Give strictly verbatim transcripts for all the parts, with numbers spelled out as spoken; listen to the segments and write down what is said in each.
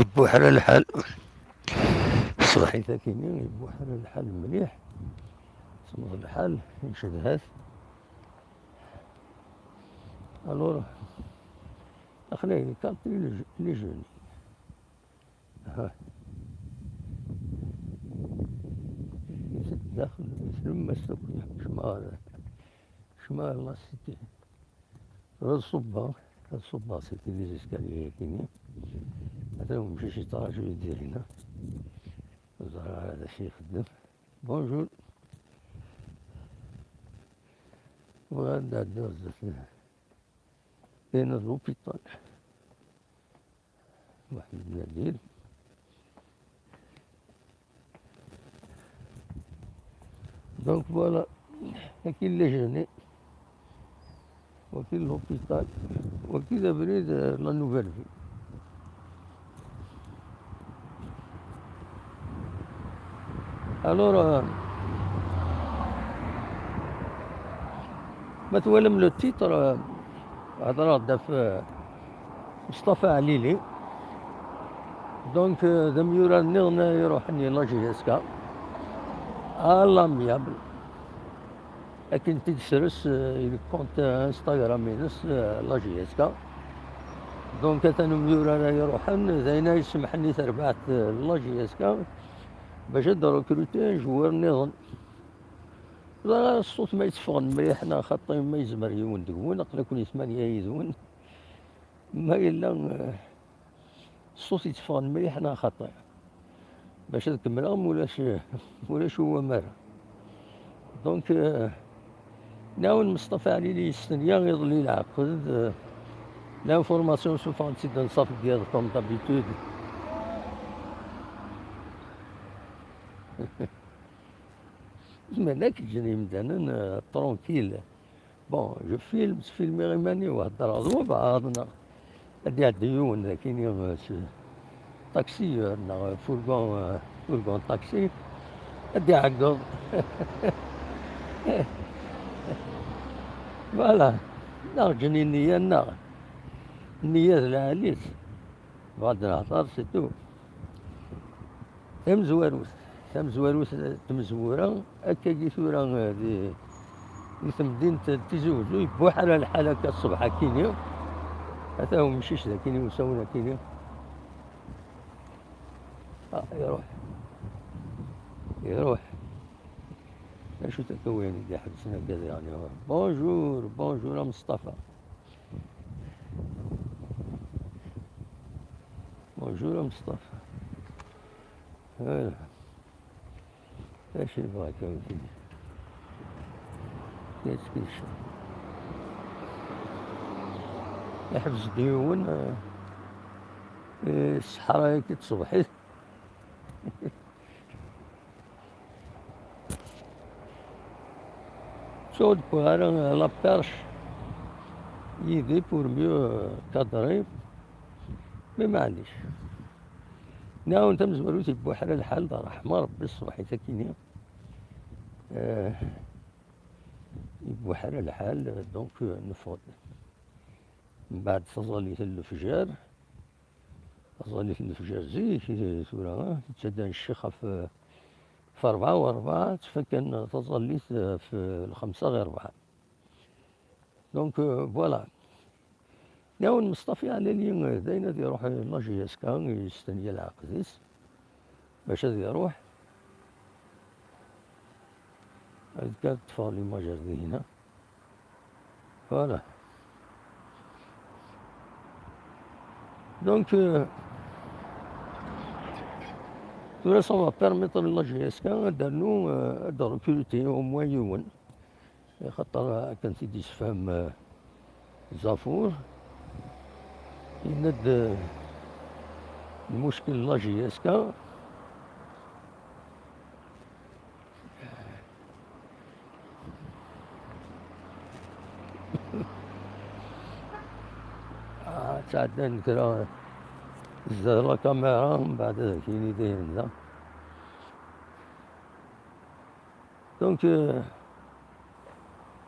Ibuḥra lḥal. Ṣṣbeḥ-agi, ibuḥra lḥal mliḥ. Semmeḍ lḥal, ncedhat. Alors, aql-i quand les, les jeunes. Ha. Daxel, tlemmast akk, kecmeɣ ɣer, kecmeɣ ɣer la cité. Ad ṣubbeɣ, ad ṣubbeɣ si les escaliers-agi-nni. Atan umcic yettraǧu-yi dinna. Ur ẓriɣ ara d acu ixeddem. Bonjour. Bɣiɣ ad d-ɛeddiɣ zdat n-, dinna d l'hôpital. Muḥend Nadir. Donc voilà, waki le déjeuner, waki l'hôpital, waki abrid, euh, la nouvelle vie. Alors, euh, ma twalam le titre, euh, hedreɣ-d ɣef, euh, Mustafa Ɛlili. Donc, euh, d amyurar nniḍen i iruḥen i la J S K. À l'amiable. Akken t-id-sres, euh, i le compte Instagram-ines, euh, la J S K. Donc, atan umyurar-a iruḥen, d ayen ay isemḥen i terbaɛt, euh, la J S K, bac ad d-recruter joueur nniḍen. Ẓriɣ ara ṣṣut ma yetteffɣen mliḥ neɣ xaṭi, ma yezmer yiwen deg-wen, aql-aken i tmanya yid-wen. Ma yella, eh, ṣṣut yetteffɣen mliḥ neɣ xaṭi, bac ad kemmleɣ, ma ulac, ma ulac uwamar. Donc, eh, nɛawen Mustafa Ɛlili yestenya iḍelli leɛqed, eh, l'information suffɣent-tt-id anṣaf n yiḍ, comme d'habitude. Zemren ad k-ǧǧen yimdanen, euh, tranquille. Bon, je filme, ttfilmiɣ iman-iw, heddreɣ d wabɛaḍ, neɣ ad d-iɛeddi yiwen d akini, euh, s taxi, euh, neɣ fourgon, euh, fourgon taxi, ad d-iɛeggeḍ. Voilà. Neɣ ǧǧen i nniya-nneɣ. Nniya d lɛali-t. Bɣa ad nehḍer, c'est tout. Tamezwarut, tamezwarut, tamezwura, akkagi tura, eh, di, di temdint n Tizi Uzzu, yebbuḥ ara lḥal akka ṣṣbeḥ akini. Ata umcic d akini, usawen akini. Ah, iruḥ. Iruḥ. Acu akka wayen i d-iḥebsen akka diɣen? Bonjour, bonjour a Mustafa. Bonjour a Mustafa. Voilà. Acu yebɣa akka wiki? Yettkic. Iḥbes-d yiwen, eh, eh, ṣṣeḥra-yagi tṣebḥit. Ttuɣ d-wwiɣ ara la perche yid-i pour mieux cadrer, mais maɛlic. Nɛawen tamezwarut, yebbuḥra lḥal, d ṛṛeḥma Ṛebbi ṣṣbeḥ-it akini. Eh, yebbuḥra lḥal, donc, eh, neffeɣ-d. Mbeɛd taẓallit n lefjer, taẓallit n lefjer zik, eh, tura, eh, yettaddan ccix ɣef, eh, ɣef ṛebɛa u ṛebɛa, ttfakan taẓallit, eh, ɣef lxemsa ɣir ṛebɛa. Donc, euh, voilà. Nɛawen Meṣṭafa Ɛlili, eh, d ayen ad iṛuḥ, eh, la J S K, yestenya leɛqed-is, bac ad iṛuḥ. Ad ṭṭfeɣ l'image ar dihina. Voilà. Donc, euh, tura, ça va permettre la J S K ad d-ternu, euh, ad recruter au moins yiwen. Axaṭer akken t-id-yessefhem, euh, Zafur, yenna-d, euh, lmuckel la J S K. Ah, ttɛeddan kra zdat la caméra, mbeɛd ad ak-yini dayen da. Donc, euh,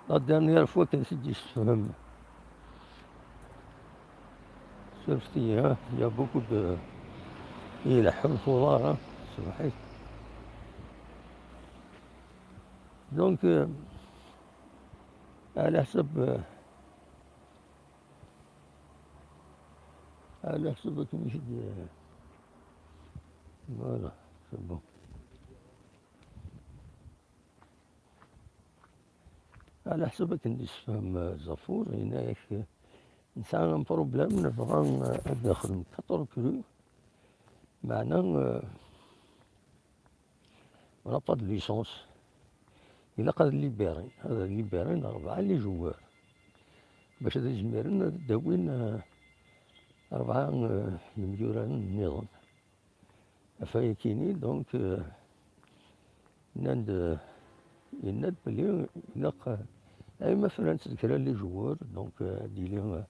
la dernière fois kan t-id-yessefhem. Surfet-iyi, hein, il y a beaucoup de, Ileḥḥu lxuḍar, ah, ṣṣbeḥ-ik. Donc, euh, على حسب، euh, على حسب akken i k-d-, voilà, c'est bon. على حسب akken d-yessefhem, euh, Zafour, yenna-yak, euh, nesɛa un problème, nebɣa, euh, ad nexdem quatre crues, meɛna, euh, on n'a pas de licence. Ilaq ad libéri, ad libéri rebɛa les joueurs. Bac ad izmiren ad d-awin, euh, rebɛa, euh, n yimyuraren nniḍen. Ɣef wayakini, donc, euh, nnan-d, euh, yenna-d belli ilaq, euh, ay ma fran-tt d kra n les joueurs, donc, euh, ad yili, euh,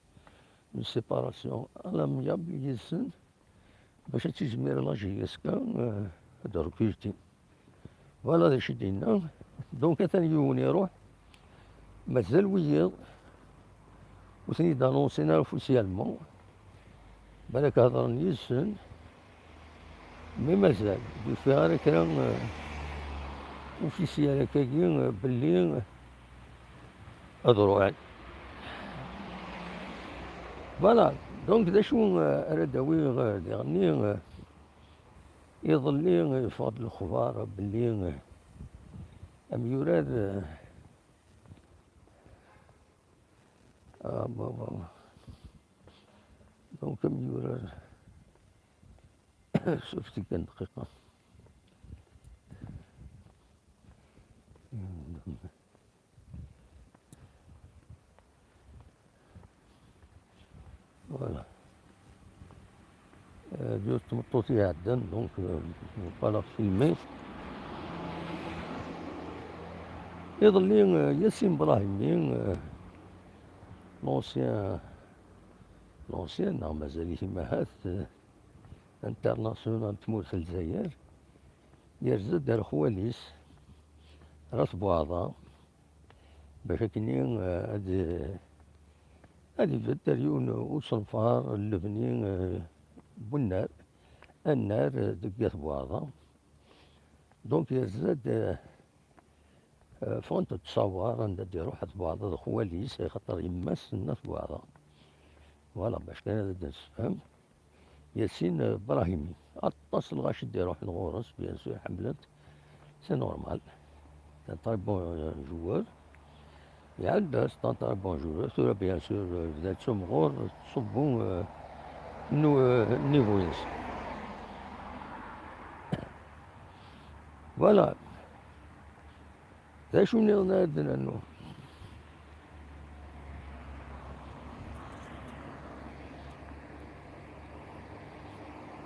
une séparation à l'amiable yid-sen, bac ad tizmir la J S K, euh, ad d-recrutin. Voilà d acu i d-yenna. Donc, atan yiwen iruḥ. Mazal wiyiḍ ur ten-id-annoncin ara officiellement. Balak hedren yid-sen. Mais mazal, ur d-ufiɣ ara kra, euh, officiel akkagi, euh, belli, euh, ad ruḥen. Voilà. Donc, d acu, euh, ara d-awiɣ, euh, diɣenni, euh, iḍelli, euh, yeffeɣ-d lexbar belli, euh, amyurar, euh, ah, bon, bon. Donc, amyurar, surfet-iyi kan dqiqa. Voilà. Euh, d yiwet tmeṭṭut iɛeddan, donc, euh, on va pas la filmer. Iḍelli, euh, Yassine Brahimi, euh, l'ancien, l'ancien, neɣ mazal-it imahat, euh, international n tmurt n Lezzayer, yerza-d ar xwali-s, ar At Buɛḍa, bac akkenni, eh, ad, ad ibedd ar yiwen usenfar n lebni, eh, n unnar, annar, eh, deg At Buɛḍa. Donc, yerza-d, eh, eh, ffɣent-d ttṣawar anda d-iruḥ At Buɛḍa d xwali-s, axaṭer yemma-s n At Buɛḍa. Voilà, bac kan ad d-nessefhem. Yassine Brahimi. Aṭas n lɣaci d-iruḥen ɣur-s, bien sûr, ḥemmlen-t. C'est normal. C'est un très bon, euh, joueur. Iɛedda, c'est un très bon joueur. Tura, bien sûr, euh, bda yettumɣur, ttṣubbu, euh, nu-, euh, niveau-ines. Voilà. D acu nniḍen ara d-nernu?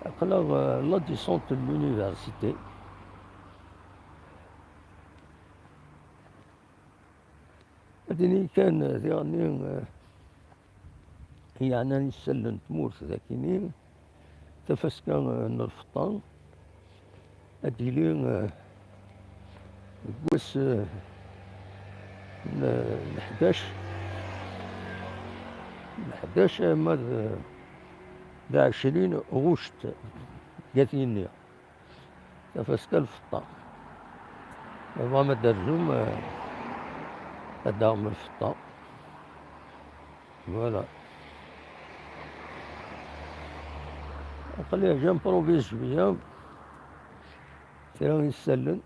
Aql-aɣ, euh, la descente de l'université. Ad d-nini kan, euh, diɣenni, euh, yeɛnan isallen n tmurt d akini, tafaska, eh, n lfeṭṭa, ad d-yili, eh, deg wass, eh, n, n ḥdac, n ḥdac ama d, d ɛecrin ɣuct, gat yinni. Tafaska lfeṭṭa. Tebɣam ad d-terzum, eh, ad d-taɣem lfeṭṭa. Voilà. Aql-i j'improvise cwiya. Kra n yisallen.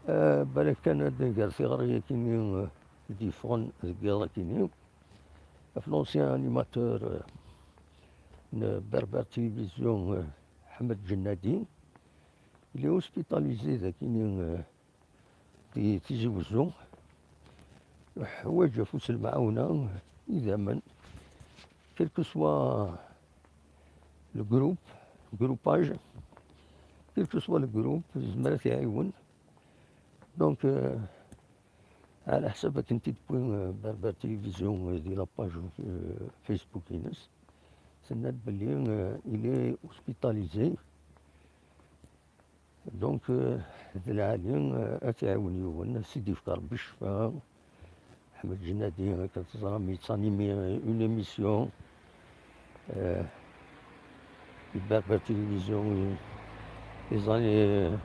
Eh, balak kan ad nger tiɣri-yakini, eh, i d-yeffɣen deg yiḍ akini. Ɣef l'ancien animateur, eh, n Berbère Télévision, eh, Ḥmed Jennadi. Il est hospitalisé dakini, eh, di Tizi Wezzu. Yeḥwaǧ afus n lemɛawna, idammen. Quel que soit le groupe, groupage, quel que soit le groupe, yezmer ad t-iɛiwen. Donc, euh, ɛla ḥsab akken t-id-tewwi, euh, Berbère Télévision, euh, di la page, euh, Facebook-ines, tenna-d belli, euh, il est hospitalisé. Donc, euh, d lɛali, euh, ad t-iɛiwen yiwen, ad s-id-yefk Rebbi ccfa. Ḥmed Jennadi, akken teẓram, yettanimi une émission, euh, Berbère Télévision, euh, les années, euh,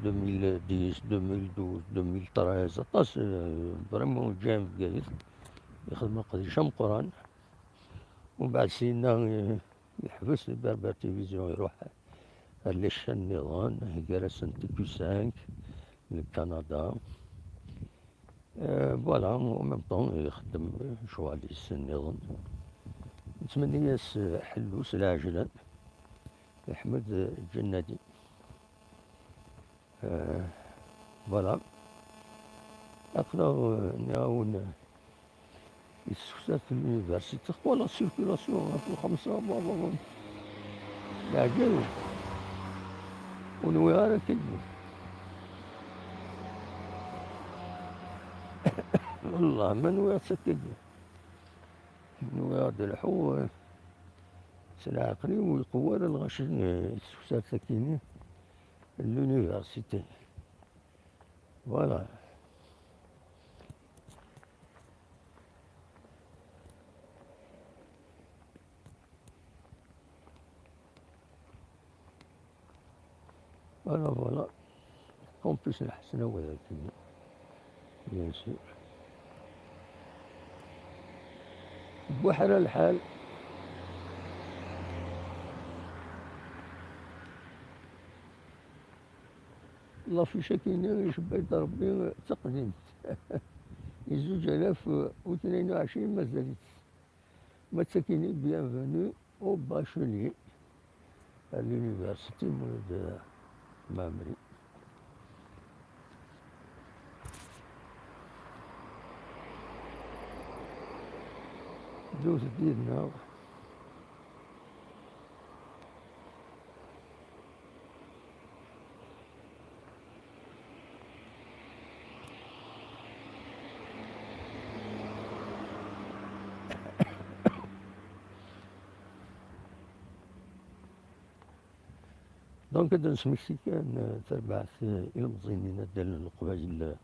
deux mille dix, deux mille douze, deux mille treize, aṭas, euh, vraiment, James Gates, yexdem leqdic ameqqran. Umbeɛd, syenna, euh, yeḥbes Berbère Télévision, iruḥ ar les chaînes nniḍen, gar-asent Q cinq, le Canada. Euh, voilà, en même temps, ixeddem lecɣal-is nniḍen. Nettmenni-as, euh, ḥellu s lɛejlan, Ḥmed Ǧennadi. Euh, voilà. Aql-aɣ, euh, nniɣ-awen, euh, yesseksa-t l'université, xwalaɣ circulation ɣef lxemsa, baba, leɛǧayeb. Ur nwiɣ ara akkagi. Wallah, ma nwiɣ-tt akkagi. Nwiɣ ad lḥuɣ, eh, s leɛqel-iw, ur iqewwa ara lɣaci, eh, i tsuksart akkin-nni, l'université. Voilà. Voilà, voilà. Campus Lḥesnawi d akken, bien sûr. Buḥra lḥal. L'affiche akkin-nni icebba-d Rebbi d taqdimt. I zuǧ alaf u tnayen u ɛecrin mazal-itt. Ma d takkin-nni, bienvenue aux bacheliers à l'université Mulud Mɛemmri. Ddut-d yid-neɣ. Donc, ad d-nesmekti kan, eh, tarbaɛt, eh, ilemẓiyen n inaddalen n Leqbayel, eh,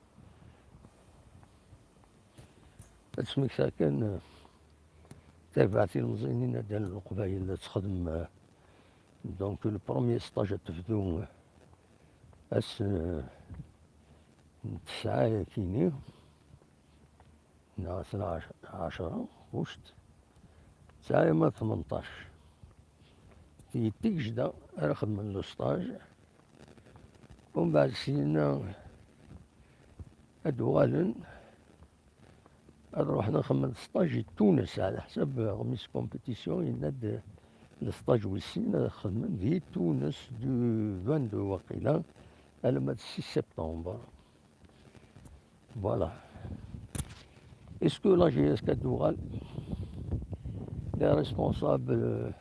ad smektaɣ kan, eh, tarbaɛt ilemẓiyen n inaddalen n Leqbayel ad texdem, eh, donc, le premier stage ad tebdu, eh, ass, eh, n tesɛa akkin-nni, neɣ ass n ɛecra, ɣuct, tesɛa arma d tmenṭac. Di Tigejda ara xedmen le stage. Umbeɛd syenna ad d-uɣalen, ad ruḥen ad xedmen stage i Tunes, ɛla ḥsab aɣmis compétition yenna-d le stage wis sin ad xedmen di Tunes du vingt-deux waqila alamma d six septembre. Voilà. Est-ce que la G S K ad d-uɣal? Les responsables, euh,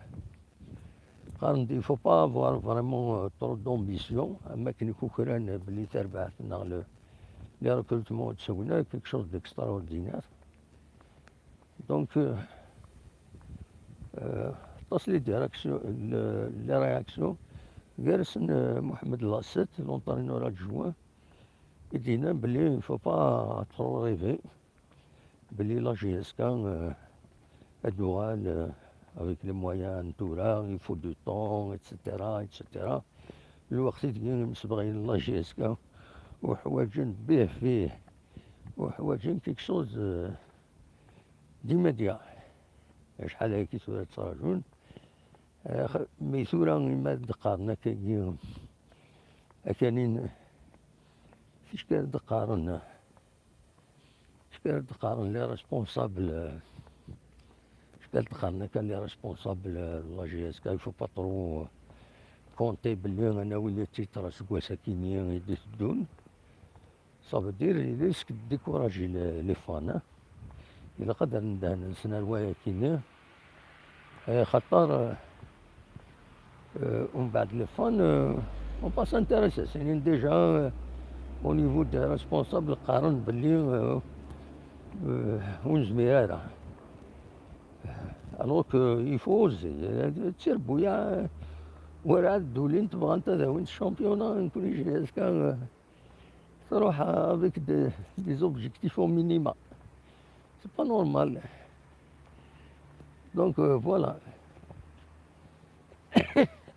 qqaren-d, il faut pas avoir vraiment, euh, trop d'ambition, am wakken i kukran belli tarbaɛt neɣ le, les recrutements ad d-sawin quelque chose d'extraordinaire. Donc, euh, euh, aṭas les directions, le, les réactions, gar-asen, euh, Mohamed Lasset, l'entraîneur adjoint, i d-yennan belli il faut pas trop rêver, belli la G S K, euh, ad d-tuɣal, euh, avec les moyens n tura, il faut du temps, et cetera, et cetera. Lweqt i deg imsebɣiyen n la G S K uḥwaǧen bih bih, uḥwaǧen quelque chose, euh, d'immédiat. Acḥal ayagi tura ttraǧun. Ax-, mi tura imi ad d-qqaren akkagi, akkanin, ticki ad d-qqaren, ticki ad d-qqaren les responsables, ticki ad d-qqaren akka les responsables de la G S K, il faut pas trop compter belli ad nawi les titres aseggas akkin-nni i d-iteddun. Ça veut dire, il risque de décourager les, les fans, hein. Ilaq ad rren ddehn-nsen ar wayagi-nni. Eh, xaṭer, euh, euh, umbeɛd les fans, euh, on pas s'intéresser. C'est déjà, euh, au niveau des responsables, qqaren belli, euh, euh, ur nezmir ara. Alors que il faut oser. D tirebbuyaɛ, euh, werɛad d-ulint bɣant ad awint championnat, nekkni jusqu'à, euh, Tṛuḥ avec des, des objectifs au minima. C'est pas normal. Donc, euh, voilà.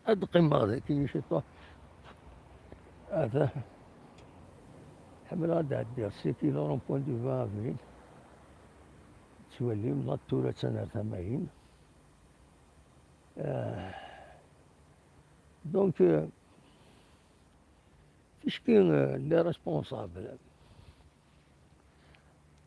Ad qqimeɣ dagi ciṭuḥ. Ata. Ḥemmleɣ ad ɛeddiɣ six kilo rond-point du vingt avril. Tettwalim, la tour attan ar tama-in. Ah. Donc, euh, ticki, euh, les responsables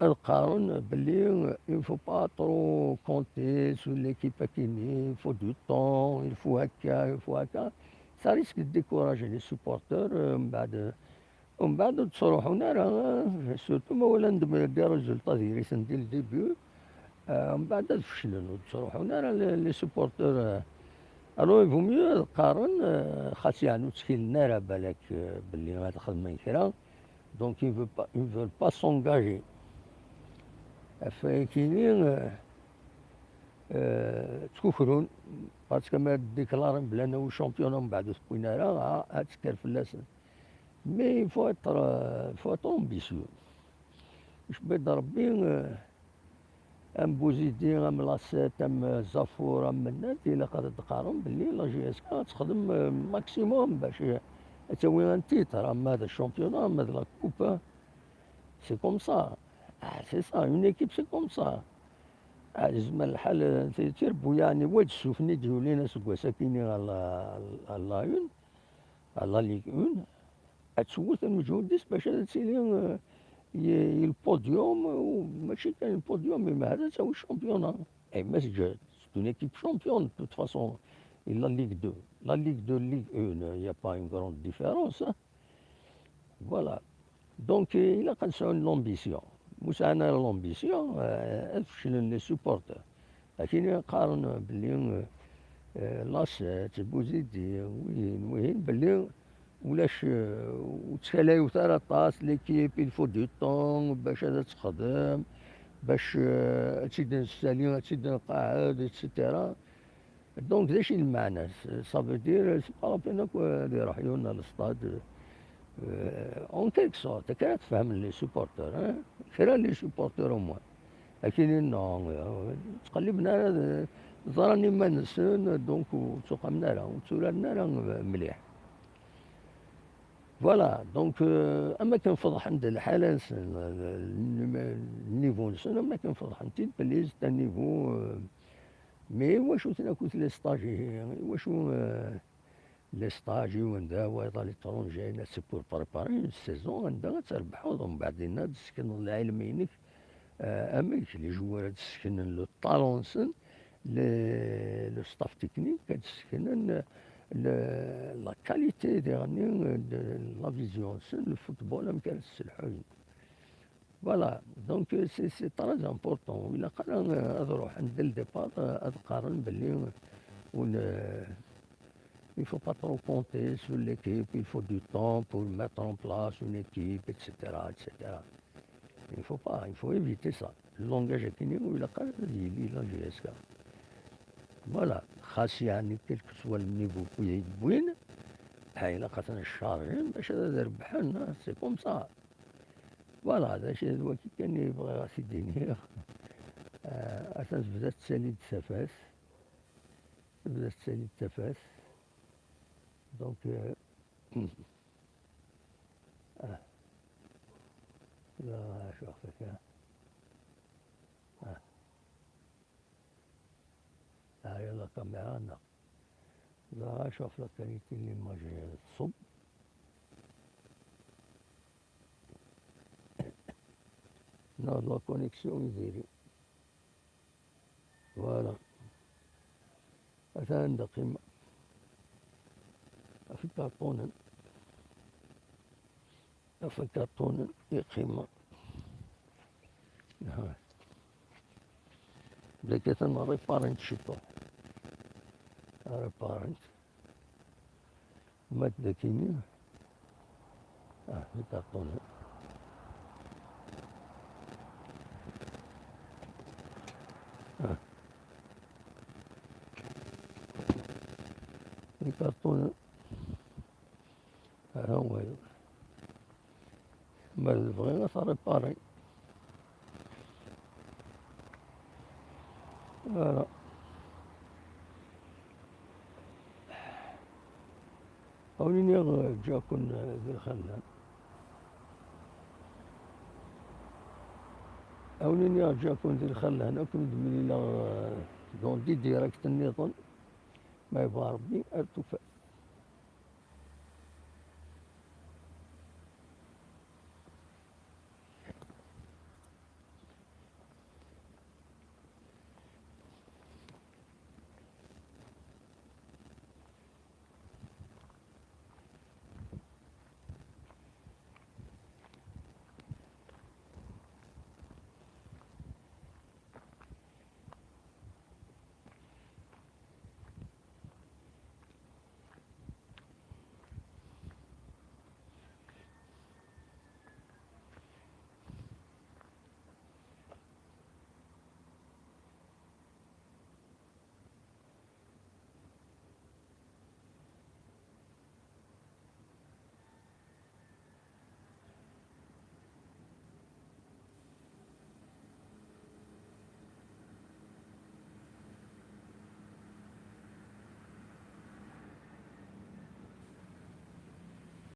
ad qqaren belli il faut pas trop compter sur l'équipe akini, il faut du temps, il faut akka, il faut akka. Ça risque de décourager les supporters, euh, mbeɛd, mbeɛd ur ttruḥun ara, euh, surtout ma walan-d des résultats diri-ten dès le début. Euh, mbeɛd ad feclen, ur ttruḥun ara les, les supporters, euh. Alors, il vaut mieux ad qqaren, euh, xas yeɛni ur ttkilen ara balak, euh, belli ad xedmen kra. Donc, ils veulent pas, ils veulent pas s'engager. Ɣef wayakini, euh, euh, ttkukrun, parce que ma déclaren belli anawi champion, mbeɛd ur t-wwin ara, ah, ad tekker fell-asen. Mais il faut être, euh, il faut être ambitieux. Icebbi-d Rebbi, euh, am Bouzidi, am Lassette, am Zaffour, am Mennad, ilaq ad d-qqaren belli la J S K ad texdem, euh, maximum bac, euh, ad tawi un titre, ama d championnat, ama d la coupe, hein. C'est comme ça. Ah, c'est ça, une équipe, c'est comme ça. Ah, yezmer lḥal, euh, ti-, tirebbu, yeɛni, wa d ssuf-nni d-yulin aseggas-akini ɣer la, ɣer la une, ɣer la Ligue un. Ad twet lmeǧhud-is bac ad tili, euh, i, i le podium, u mačči kan le podium, mais ad tawi championnat. Et mais c'est une équipe championne, de toute façon, et la Ligue deux. La Ligue deux, Ligue un, il n'y a pas une grande différence, hein. Voilà. Donc, euh, ilaq ad sɛun l'ambition. Ma ur sɛan ara l'ambition, euh, ad feclen les supporters. Akini qqaren belli, euh, euh, Lassette, Bouzidi, wihin, wihin, belli ulac, euh, ur ttkalayut ara aṭas l'équipe, il faut du temps bac ad texdem, bac, euh, ad tt-id-nessali, ad tt-id-nqeɛɛed, et cetera. Donc, d acu i lmeɛna? Ça veut dire, c'est pas la peine akk ad iruḥ yiwen ar le stade. Euh, en quelque sorte, akka ara tfehmen les supporters, hein? Kra les supporters au moins. Akini, non, euh, ttqelliben ara, d-, ẓran iman-nsen, donc ur ttuqamen ara, ur tturaren ara, euh, mliḥ. Voilà, donc, euh, am akken feḍḥen-d lḥala-nsen, euh, le niveau-nsen, am akken feḍḥen-t-id belli c'est un niveau, euh, mais iwacu-ten akkit les stages ihi? Iwacu, euh, les stages i wanda wayeḍ à l'étranger, là, c'est pour préparer une saison anda ad trebḥeḍ, umbeɛd dinna ad d-tessekneḍ lɛilm-inek, euh, amek les joueurs ad d-sseknen le talent-nsen, le, le staff technique ad d-sseknen le, la qualité diɣen de la vision-nsen, le football amek ara t-sselḥuyen. Voilà, donc, euh, c'est, c'est très important. Ilaq ara, euh, ad ruḥen dès le départ, euh, ad qqaren belli, euh, ur n-, il faut pas trop compter sur l'équipe, il faut du temps pour mettre en place une équipe, et cetera, et cetera. Il faut pas, il faut éviter ça. Le langage akini ur ilaq ara ad yili la J S K. Voilà, xas yeɛni quel que soit le niveau n wid i d-wwin, ah, ilaq ad ten-chargen bac ad rebḥen, hein, c'est comme ça. Voilà, d acu d wagi kan i bɣiɣ ad t-id-iniɣ. Ah, atan tebda tettali-d tafat. Tebda tettali-d tafat. Donc, euh, ah. La, je refais ça. Ah. Ah, il y a la caméra, non. Là, je refais la qualité de l'image, euh, sombre. Non, la connexion est zéro. Voilà. Atan anda qqimeɣ. Ɣef ikarṭunen. Ɣef ikarṭunen i qqimeɣ. Aha. Dagi atan riparen-t ciṭuḥ. Riparen-t. Ma d-, dagini. Ah, ikarṭunen. Ah. Ikarṭunen. Aha wayeḍ. Ma d-, bɣiɣ ad t-ripariɣ. Voilà. Awen-iniɣ ǧǧiɣ-ken di lxella. Awen-iniɣ ǧǧiɣ-ken di lxella, akken d-mlileɣ dans des directs nniḍen, ma yebɣa Rebbi ar tufat.